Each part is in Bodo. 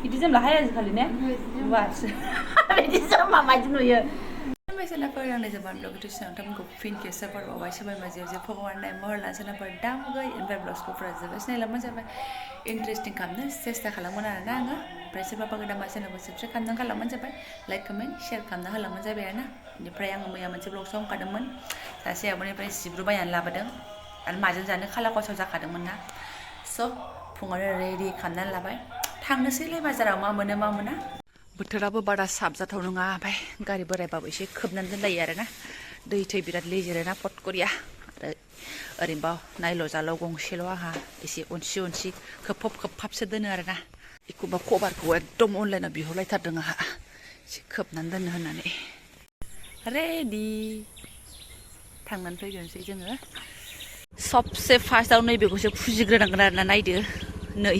Itu jam lah aja kali ni. Wah, ini jam mama jenuh ya. Sampai sana per yang Jobanivlog itu senang tamu kupin kisah per bawa sampai masih aja pengalaman yang mahal sana per dam gay invite vlogs ko per aja. Sebenarnya lama sampai interesting kamnya. Sesta kalau mana nanga. Presiden bapak kita masih nak subscribe kamnya kalau mana sampai like comment share kamnya kalau mana sampai ana. Ini perayaan yang macam vlog song kadaman. Saya abang ni presiden berubah yang lama deng. Al majen jana kalau kau saja kadaman na. So punggungnya ready kamnya lama. Thang nasi le bazar ama mana. बोथोराबो बारा साबजाथाव नङा ओमफ्राय गारि बोरायबाबो एसे खोबनानै दोनलायो आरोना दै थै बिराद लेजेरोना पटकरिया आरो ओरैनोबा नायल' जाल' गंसेल' आंहा एसे अनसि खोबहाबसो दोनो आरोना एखमबा कभारखौ एकदम अनलाइनाव बिहरलायथारदों आंहा एसे खोबनानै दोननो होननानै रेडि थांनानै फैग्रोनोसै जोङो सबसे फार्स्टआव नैबेखौसो फुजिग्रोनांगोन आरोना नायदो नै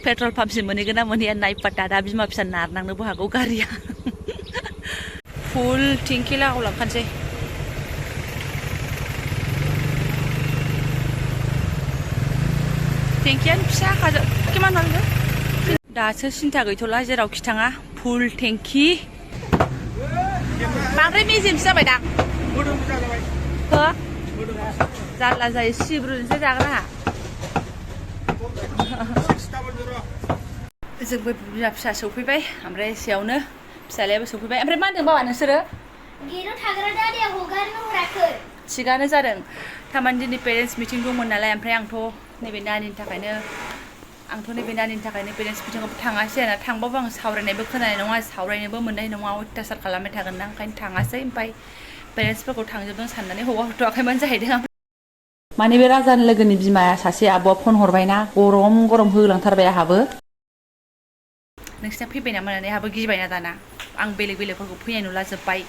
पेट्रल पाम्पसिम मोनहैगोन ना मोनहैया नायपाता दा बिमा फिसा नारनांनोबो हागौ गारिया फुल टेंकि लागावलांखानोसै टेंकियानो फिसा किमान नांगौ दासो सिन्था गैथ'ला जेरावखि थाङा फुल टेंकि बांद्राय मेजेमसो जाबाय दा हो जारला जायो सिब्रुनोसो जाग्रा जोंबो बिमा फिसा सौफैबाय ओमफ्राय एसेयावनो फिसालायाबो सौफैबाय ओमफ्राय मा होनदों बाबा नोंसोरो गेटआव थाग्रा दादिया हगारनो हराखै थिगानो जादों थारमाने दिनै पेरेन्टस मिटिं दंमोन नालाय ओमफ्राय आंथ' नैबे नानिनि थाखायनो पेरेन्टस मिटिंआव थाङासै आरोना थांबाबो आं सावरायनायबो खोनानाय नङा सावरायनोबो मोननाय नङा अत्याचार खालामबाय थागोन ना ओंखायनो थाङासै ओमफ्राय पेरेन्टसफोरखौ थांजोबदों साननानै हौवा हरथ'वाखैमोन जाहैदों माने बे राजानि लोगोनि बिमाया सासे आब'आ फन हरबायना गरम होलांथारबाय आंहाबो नोंसिना फैबाय नामा होननानै आंहाबो गिबायना दाना आं बेलेगफोरखौ फैनाय नुला जोब्बाय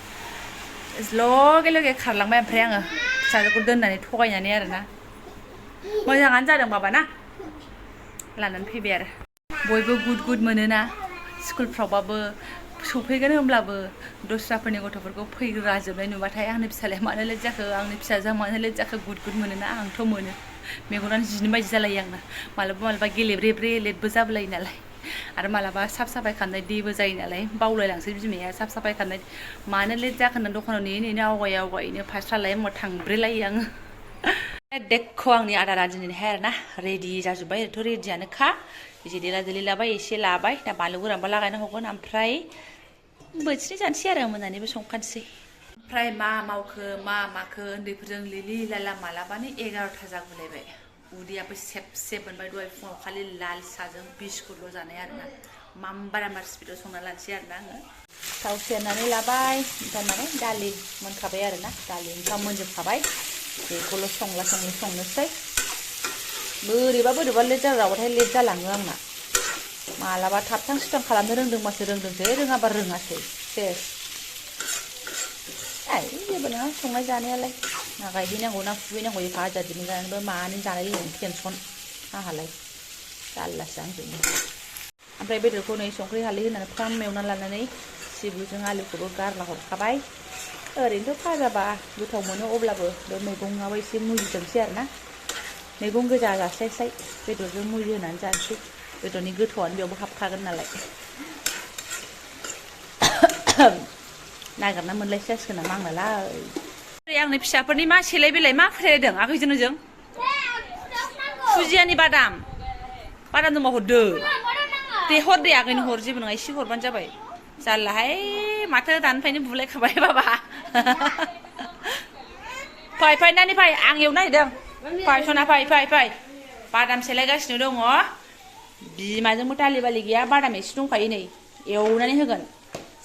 लगे खारलांबाय ओमफ्राय आङो फिसाजोखौ दोननानै थगायनानै आरोना मोजाङानो जादों बाबा ना लानानै फैबाय आरो बयबो गुद मोनोना स्कुलफ्रावबाबो सौफैगोन होमब्लाबो दस्राफोरनि गथ'फोरखौ फैग्रा जोबनाय नुबाथाय आंनि फिसालाया मानो लेट जाखो आंनि फिसाजोआ मानो लेट जाखो गुद मोनोना आंथ' मोनो मेगनानो जिनो बायदि जालायो आंना मालाबा गेलेब्रे लेटबो जाबलायो नालाय आरो मालाबा साफ साफाय खालामनाय देबो जायो नालाय बावलायलांसै बिमाया साफ साफाय खालामनाय मानो लेट जाखो होननानै दखानाव नेनो आवगायनो फास्रालाय होमबा थांब्रेलायो आङो देखो आंनि आदारा दिनैहाय आरोना रेडि जाजोब्बाय ओरैथ' रेडियानोखा एसे देला लाबाय एसे लाबाय दा बानलु गोरानबा लागायना हरगोन ओमफ्राय बोथिनै जानोसै आरो मोनानिबो संखानोसै ओमफ्राय मा मावखो मा माखो उन्दैफोरजों लिलि लाला मालाबानो 11ता जागुलायबाय उदैयाबो सेब मोनबाय दहाय फुङाव खालि लाल साजों बिस्कुटल' जानाय आरोना माम्बार स्पिडआव संना लानोसै आरोना आङो थाव सेरनानै लाबाय ओमफ्राय माने दालि मोनखाबाय आरोना दालि ओंखाम मोनजोबखाबाय बेखौल' संनोसै बोरैबा लेट जाग्राबाथाय लेट जालाङो आंना मालाबा थाबथां सिथां खालामनो रोंदोंबासो रोंदोंसै रोङाबा रोङासै सेस जेबो नङा संनाय जानायालाय ना गायहैनांगौ ना फुहैनांगौ एफा आजादि मोनजानोबो मानि जानाय लोंनायनि टेनसन आंहालाय जारलासो आंजोंनो ओमफ्राय बेदरखौ नै संख्रि हालदै होनानै फ्राम एवनानै लानानै सिब्रुजों आलुखौबो गारला हरखाबाय ओरैनोथ' फाजाबा गोथाव मोनो अब्लाबो बे मैगङाबो एसे मुजिदोंसै आरोना मैगं गोजा जास्लायस्लाय बेदरजों मुजि होनानै जानोसै बेदरनि गोथावआनो बेयावबो हाबखागोन नालाय नागिरना मोनलायसिगोन नामा आंनालाय आंनि फिसाफोरनि मा सेलाय बेलाय मा फोथायदों आगैजों नोंजों फुजियानि बादाम दंबा हरदो दे हर दे आगैनो हर जेबो नङा एसे हरबानो जाबाय जारलाहाय माथो दानिफ्रायनो बुलायखाबाय बाबा फै नानि फै आं एवनो नागिरदों फै सना फै बादाम सेलायगासिनो दङ बिमाजोंबो दालि बालि गैया बादाम एसे दंखायो नै एवनानै होगोन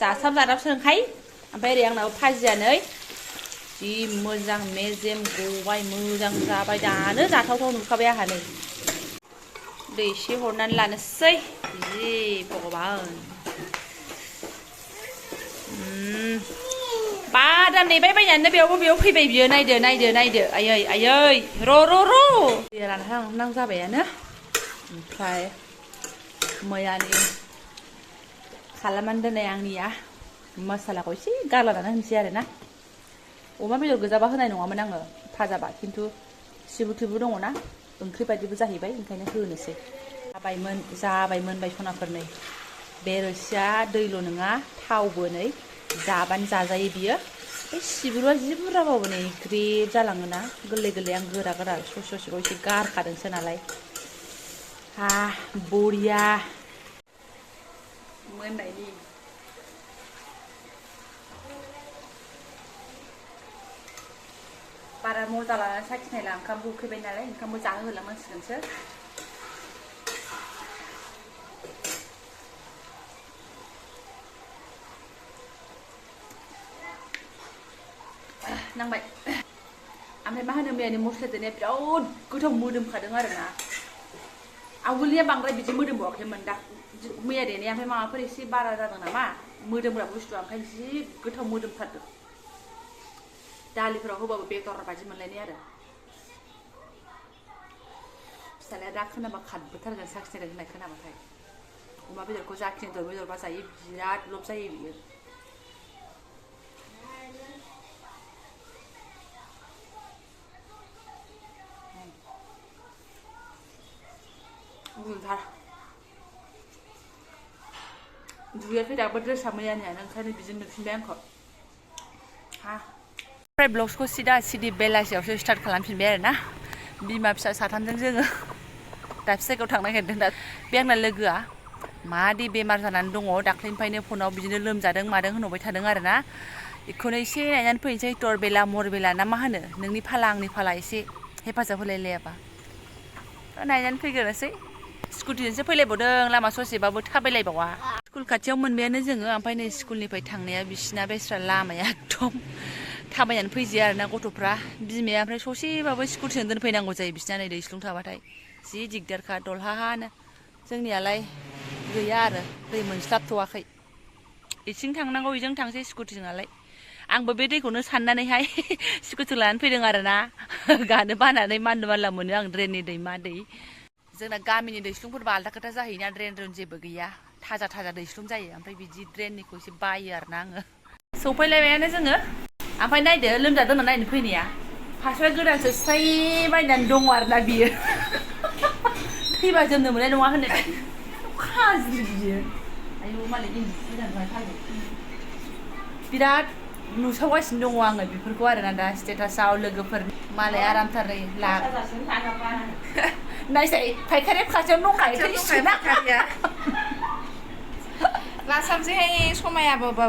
जासाब सोंखाय ओमफ्राय ओरै आंनाबो फाजिया नै जि मोजां मेजेम गबाय मोजां जाबाय दानो जाथावथाव नुखाबाय आंहा नै दै एसे हरनानै लानोसै जि भगबान बादाम नेबाय बायनानै बेयाव फैबाय बियो नायदो आयै र' दैया रानहां जाबायानो ओमफ्राय मैयानि खालामनानै दोननाय आंनिया मसालाखौ एसे गारलानानै होनोसै आरोना अमा बेदर गोजाबा होनाय नङामोन आङो फाजाबा खिन्थु सिबु थिबु दङना ओंख्रि बायदिबो जाहैबाय ओंखायनो होनोसै जाबायमोन बायसनाफोर नै बे रोसिया दैल' नङा थावबो नै जाबानो जाजायो बियो बे सिब्रुआ जि बुरजाबाबो नै ग्रेब जालाङोना गोरलै गोरलै आं गोरा गोरा ससेखौ एसे गारखादोंसो नालाय बरिया मोननायनि बारा मजा लानानै साखिनायला ओंखामबो उखैबाय नालाय ओंखामबो जाहोहोलांनांसिगोनसो नांबाय ओमफ्राय मा होनो मैयानि मस्ला देनाया बिराद गोथाव मोदोमखादों आरोना आवगोलनिया बांद्राय बिदि मोदोमबावाखैमोन दा मैया देनाया ओमफ्राय माबाफोर एसे बारा जादों नामा मोदोमग्रा बुस्थुआ ओंखायनो जि गोथाव मोदोमथारदों दालिफोराव होबाबो बेदर बायदि मोनलायनाय आरो फिसालाया दा खोनाबा खारबोथारगोन साखिनायगोन होननाय खोनाबाथाय अमा बेदरखौ जाखिनि दर बेदरबा जायो बिराद लब जायो बियो दुगैयाखै दाबो ड्रेसा मैयानियानो ओंखायनो बिदिनो नुफिनबाय आंखौ ओमफ्राय ब्लग्सखौ सिदा बेलासियावसो स्टार्ट खालामफिनबाय आरोना बिमा फिसा साथामजों जोङो दाबसे जायगायाव थांनो नागिरदों दा बे आंना लोगोआ मादि बेमार जानानै दङ दाख्लैनिफ्रायनो फनाव बिदिनो लोमजादों मादों होनहरबाय थादों आरोना बेखौनो एसे नायनानै फैनोसै तरबेला मरबेला ना मा होनो नोंनि फाला आंनि फाला एसे हेफाजाब होलायलायाबा नायनानै फैग्रोनोसै स्कुटिजोंसो फैलायबावदों लामा ससेबाबो थाबायलायबावा स्कुल खाथियाव मोनबायानो जोङो ओमफ्राय नै स्कुलनिफ्राय थांनाया बिसिना बेस्रा लामाया एकदम थाबायनानै फैजाया आरोना गथ'फ्रा बिमाया ओमफ्राय ससेबाबो स्कुटिजों दोनफैनांगौ जायो बिसिना नै दैस्लुं थाबाथाय जि दिगदारखा दलहाहानो जोंनियालाय गैया आरो दै मोनस्लाबथ'वाखै इथिं थांनांगौ इजों थांसै स्कुटिजोंनालाय आंबो बे दैखौनो साननानैहाय स्कुटि लानानै फैदों आरोना गानो बानानै मानलु मानला मोनो आं ड्रेननि दै मा दै जोंना गामिनि दैस्लुंफोरबा आलदा खोथा जाहैयोना ड्रेन जेबो गैया थाजा दैस्लुं जायो ओमफ्राय बिदि ड्रेननिखौ एसे बायो आरोना आङो सौफैलायबायानो जोङो ओमफ्राय नायदो लोमजादों नायनो फैनाया फास्रा गोदानसो स्राय बायनानै दङ आरोना बियो थैबा जोमनो मोननाय नङा होननाय बायदि खाज्रि बियो आयौ मालाय इन्दि गोदान बिराद नुसावगासिनो दङ आङो बेफोरखौ आरोना दा स्टेटासाव लोगोफोर मालाय आरामथारै नायसाय फायखारि खाथियावनो दंखायो लासाबसैहाय समायाबाबो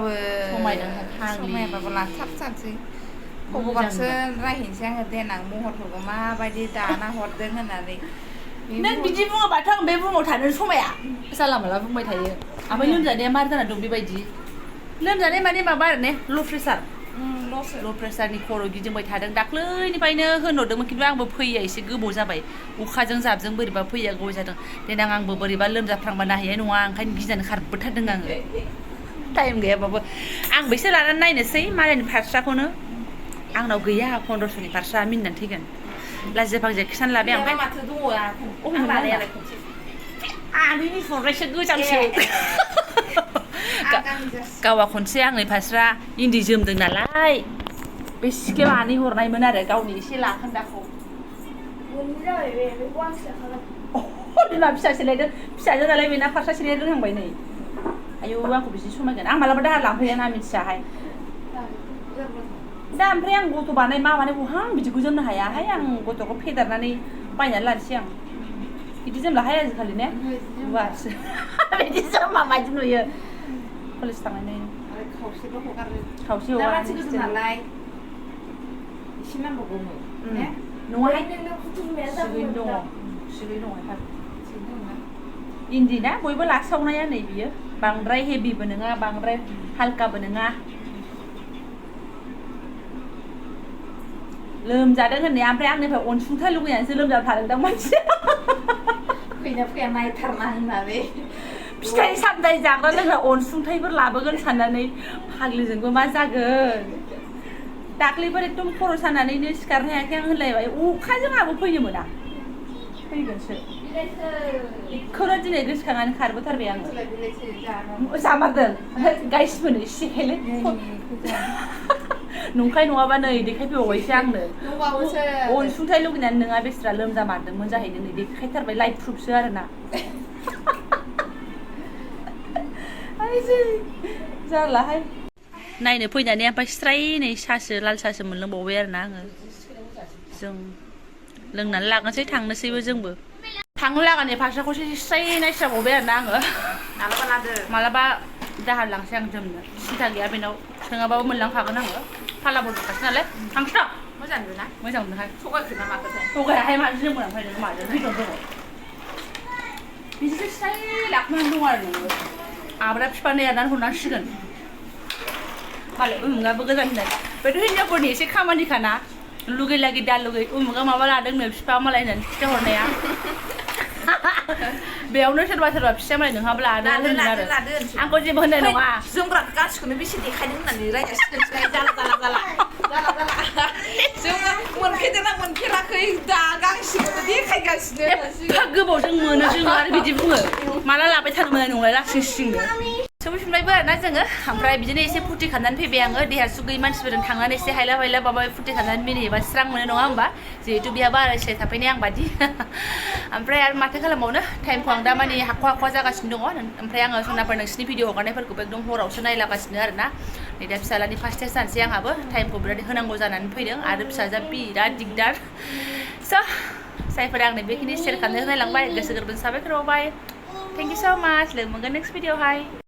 लाथाबथारसै भगबानसो रायहैनोसै आङो देनां महरफोरखौ माबायदि दाना हरदों होननानै नों बिदि बुङोबाथ' आं बे बुहुमाव थानो समाया जाला माला बुंबाय थायो ओमफ्राय लोमजानाया मार जाना दं बेबायदि लोमजानाय माने माबा आरो ने ल' प्रेसारनि खर' गिदिंबाय थादों दाख्लैनिफ्रायनो होनहरदोंमोन खिन्थु आंबो फैया एसे गोबाव जाबाय अखाजों जाबजों बोरैबा फैया गोबाव जादों देनां आंबो बोरैबा लोमजाफ्रांबा नायहैनाय नङा ओंखायनो गिनानै खारबोथारदों आङो टाइम गैयाबाबो आंबो एसे लानानै नायनोसै मालायनि फास्राखौनो आंनाव गैया 1500नि फास्रा मिनिनानै थैगोन लाजिया फांजिया खिथानो लाबाय ओमफ्राय माथो दङ आनैनि फुरनायसो गोजांसो गावा खनसे आंनि फास्रा इन्दि जोमदों नालाय बे सिख्लायाव आनै हरनायमोन आरो गावनि एसे लाखोन्दाखौ बिमा फिसा सोलायदों फिसाजो नालाय बेना फास्रा सोलायनो रोंहांबाय नै आयौ आंखौ बिदि समायगोन आं मालाबा दाहार लांफैयाना मिथियाहाय दा ओमफ्राय आं गथ' बानाय मा बानाय बहा आं बिदिखौ जोमनो हायाहाय आं गथ'खौ फेदेरनानै बायनानै लानोसै आं बिदि जोमलाहाय आजिखालि ने नुवासो बिदि जोमा बायदि नुयो कलेज थांनानै खावसेबो हगारो खावसे हगारनानै नालाय एसे नांबावगौमोन ने नङाहाय सिगैनो दङ इन्दि ना बयबो लासावनाया नै बियो बांद्राय हेभिबो नङा बांद्राय हालकाबो नङा लोमजादों होननाया ओमफ्राय आंनिफ्राय अनसुंथाइ लुगैनानैसो लोमजाफादोंदां मानसिया फैया नायथारना होननानै फिथाइ सामथाइ जाग्रा लोंग्रा अनसुंथाइफोर लाबोगोन साननानै फाग्लिजोंबो मा जागोन दाख्लैफोर एकदम खर' सानानैनो सिखारनो हायाखै आं होनलायबाय अखाजों आंबो फैनो मोना फैगोनसो बेखौनो दिनै गोसोखांनानै खारबोथारबाय आङो जामारदों गाइसफोरनो एसेखायनो नंखाय नङाबा नै देखायफैबावबायसो आंनो अनसुंथाइ लुगैनानै नोंहा बेस्रा लोमजा मारदोंमोन जाहैदों नै देखायथारबाय लाइभ प्रुफसो आरोना जालाहाय नायनो फैनानै ओमफ्राय स्राय नै सासो लाल सासो मोनलोंबावबाय आरोना आङो जों लोंनानै लागोनसै थांनोसैबो जोंबो थांनो लागानि फास्राखौसो स्राय नायस्राबावबाय आरोना आङो मालाबा लादो मालाबा दाहार लांसै आं जोमनो सिन्था गैया बेनाव सोङाबाबो मोनलांखागोन आङो फाला बदलखासै नालाय थांसै मोजां नुना मोजां मोनहाय थगायखो ना माखोथाय थगायाहाय मानो जोंबो ओमफ्राय नोङो माजों फैदों दङ बिदिसो स्राय लाखोनानै दं आरो नोङो आब्रा बिफानो एरनानै हरनांसिगोन मालाय उमुगाबो गोजान होननाय बेथ' हिनजावफोरनि एसे खामानिखाना लुगैलागि दा लुगै उमुगा माबा लादोंनो बिफा मालाय होननानै खिथाहरनाया बेयावनो सोरबा सोरबा फिसा मालाय नोंहाबो लादो होनगोन आरो आंखौ जेबो होननाय नङा जोमग्रा गासिखौनो बेसे देखायदों होननानै रायजासिगोन जाला जोङो मोनफेरदोंना मोनफेराखै दा गांसेखौनो देखायगासिनो एफा गोबावजों मोनो जोङो आरो बिदि बुङो माला लाबाय थानो मोननाय नंलाय लासिं सिंनो सफैफिनबायबो आरोना जोङो ओमफ्राय बिदिनो एसे फुरथि खालामनानै फैबाय आङो देहा सुगैयै मानसिफोरजों थांनानै एसे हायला हायला माबा फुरथि खालामनानै मिनियोबा स्रां मोनो नङा होमबा जिहेतु बिहाबो आलाय थाफैनाय आं बादि ओमफ्राय आरो माथो खालामबावनो टाइमखौ आं दा माने हाखवा जागासिनो दङ ओमफ्राय आङो सनाफोर नोंसिनि भिडिअ हगारनायफोरखौबो एकदम हरावसो नायलागासिनो आरोना नै दा फिसालानि फार्स्ट टेस्ट जानोसै आंहाबो टाइमखौ बिराद होनांगौ जानानै फैदों आरो फिसाजोआ बिराद दिगदार स' जायफोरा आंनो बेखिनि शेयार खालामनो होलांबाय गोसो गोरबोजों साबायखर बावबाय थेंक इउ स' माच लोगो मोनगोन नेक्स्ट भिडिअ आवहाय